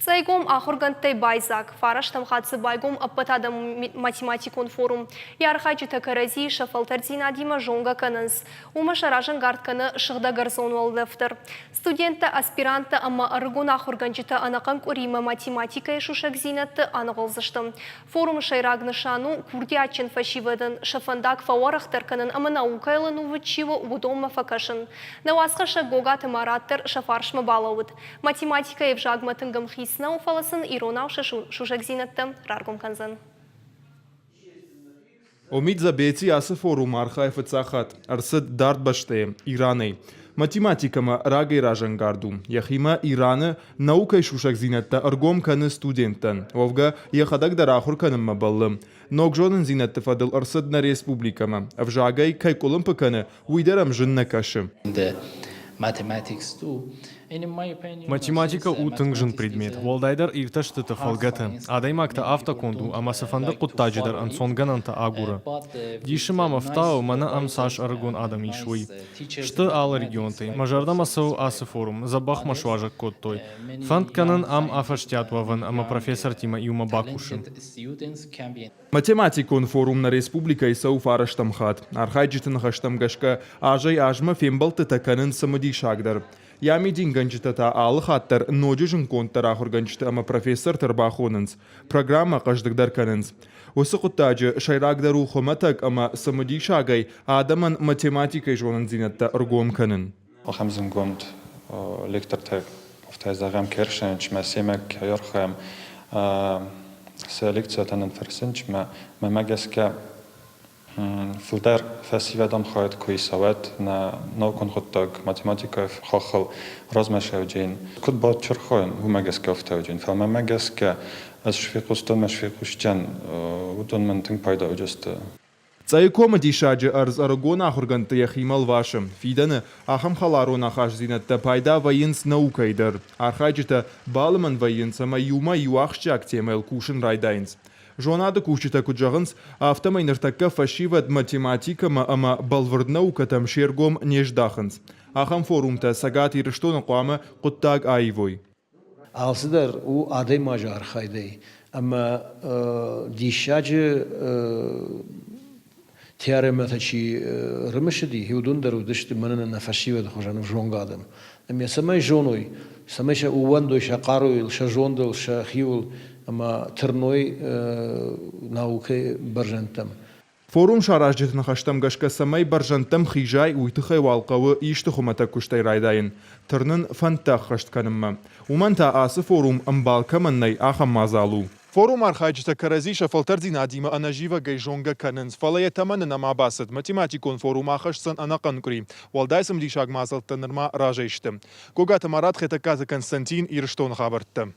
Цъӕйгом ахуыргӕндтӕй байдзаг. Фарӕстӕм хатт дзы байгом ӕппӕтадӕмон математикон форум. Йӕ архайджытӕ кӕрӕдзийы сӕ фӕлтӕрддзинадимӕ зонгӕ кӕнынц. Уымӕ сӕ разӕнгард кӕны сыгъдӕг ӕрдзон уӕлдӕф дӕр. Студенттӕ, аспиранттӕ ӕмӕ ӕрыгон ахуыргӕнджытӕ ӕнӕхъӕн къуыримӕ математикӕйы сусӕгдзинӕдты аныгъуылдзысты. Форумы сӕйраг нысан у курдиатджын фӕсивӕдӕн сӕ фӕндаг фӕуӕрӕхдӕр кӕнын ӕмӕ наукӕйыл ӕнувыд чи у, уыдонмӕ фӕкӕсын. Нӕ уацхӕссӕг Гогаты Марат дӕр сӕ фарсмӕ балӕууыд. Математикӕйы ӕвзагмӕ тынг ӕмхиц нӕу, фӕлӕ сын иронау сӕ сусӕгдзинӕдтӕ раргом кӕндзӕн. Омид Забети ацы форумы архайы фыццаг хатт. Ӕрцыд дард бӕстӕйы, Иранӕй. Математикӕмӕ рагӕй разӕнгард у. Йӕхимӕ Ираны наукӕйы сусӕгдзинӕдтӕ ӕргом кӕны студенттӕн. Уӕвгӕ, йӕхӕдӕг дӕр ахуыр кӕнынмӕ бӕллы. Ног зонындзинӕдты фӕдыл ӕрцыд нӕ республикӕмӕ. Ӕвзагӕй кӕй къуылымпы кӕны, уый дӕр ӕм зын нӕ кӕсы. Математикӕ у тынг зын предмет, уӕлдайдӕр иртӕстыты фӕлгӕты. Адӕймаг та афтӕ конд у, ӕмӕ цыфӕнды хъуыддаджы дӕр ӕнцонгӕнӕнтӕ агуры. Дисы ма мӕ фтауы, мӕнӕ ам цас ӕрыгон адӕм ис, уый. Сты алы регионтӕй. Мӕ зӕрдӕмӕ цӕуы ацы форум, дзӕбӕх мӕ суазӕг кодтой. Фӕнд кӕнын ам афӕстиат уӕвын ӕмӕ профессортимӕ иумӕ бакусын. Математикон форум нӕ республикӕйы цӕуы фарӕстӕм хатт. Архайджыты ныхӕстӕм гӕсгӕ, азӕй-азмӕ фембӕлдтытӕ кӕнынц цымыдисагдӕр. Йӕ амидингӕнджытӕ та алы хатт дӕр ноджы зындгонддӕр ахуыргӕнджыты ӕмӕ профессорты ӕрбахонынц, программӕ хъӕздыгдӕр кӕнынц. Уыцы хъуыддаджы сӕйрагдӕр у хуымӕтӕг ӕмӕ цымыдисагӕй адӕмӕн математикӕйы зонындзинӕдтӕ ӕргом кӕнын. Ахӕм зындгонд лектортӕ, афтӕ зӕгъӕм, Кершенчмӕ, семӕ кӕй архайӕм, сӕ лекциятӕ нын фӕрсынчмӕ, мӕнмӕ гӕсгӕ, фылдӕр фӕсивӕд архайд куы иса, уӕд нӕ наукон хъуыддаг математикӕйы хаххыл размӕ сӕвджын. Куыд бачырхайын, уымӕ гӕсгӕ ӕфтауджын. Фӕлӕ мӕнмӕ гӕсгӕ, ӕз фехъуыстон ӕмӕ сфехъусдзӕн, уыдон мын тынг пайда уыдысты. Цъӕйы комы диссаджы ӕрдз ӕрыгон ахуыргӕндты йӕхимӕ лвасы. Фидӕны ахӕм хӕларон ахастдзинӕдтӕ пайда вӕййынц наукӕйы дӕр. Архайджытӕ балымӕн вӕййынц ӕмӕ иумӕ иу ахсджиаг темӕйыл кусын райдайынц. Зонады кусджытӕ куыд зӕгъынц, афтӕмӕй ныртӕккӕ фӕсивӕд математикӕмӕ ӕмӕ бӕлвырд наукӕтӕм се ргом не здахынц. Ахӕм форумтӕ Цӕгат Ирыстоны хъуамӕ хъуыддаг аивой. Алцыдӕр у адӕймаджы архайдӕй ӕмӕ диссаджы теоремӕтӕ чи рымысыди, уыдон дӕр уыдысты мӕнӕн нӕ фӕсивӕды хуызӕн ӕвзонг адӕм. Ӕмӕ цӕмӕй зоной, цӕмӕй сӕ ууӕндой сӕ хъаруйыл, сӕ зондыл, сӕхиуыл ӕмӕ тырной наукӕйы бӕрзӕндтӕм. Форум саразджыты ныхӕстӕм гӕсгӕ, цӕмӕй бӕрзӕндтӕм хизай, уый тыххӕй уал хъӕуы исты хуымӕтӕг куыстӕй райдайын, тырнын фӕндтӕ ӕххӕст кӕнынмӕ. Уымӕн та ацы форум ӕмбал кӕмӕн нӕй, ахӕм мадзал у. Форумы архайджытӕ кӕрӕдзи сӕ фӕлтӕрддзинадимӕ ӕнӕзивӕгӕй зонгӕ кӕнынц, фӕлӕ йӕ тӕмӕны нӕма бацыд. Математикон форум ахӕсдзӕн ӕнӕхъӕн къуыри. Уӕлдай цымыдисаг мадзӕлттӕ нырма разӕй сты. Гогаты Марат, Хетӕгкаты Константин, Ирыстоны хабӕрттӕ.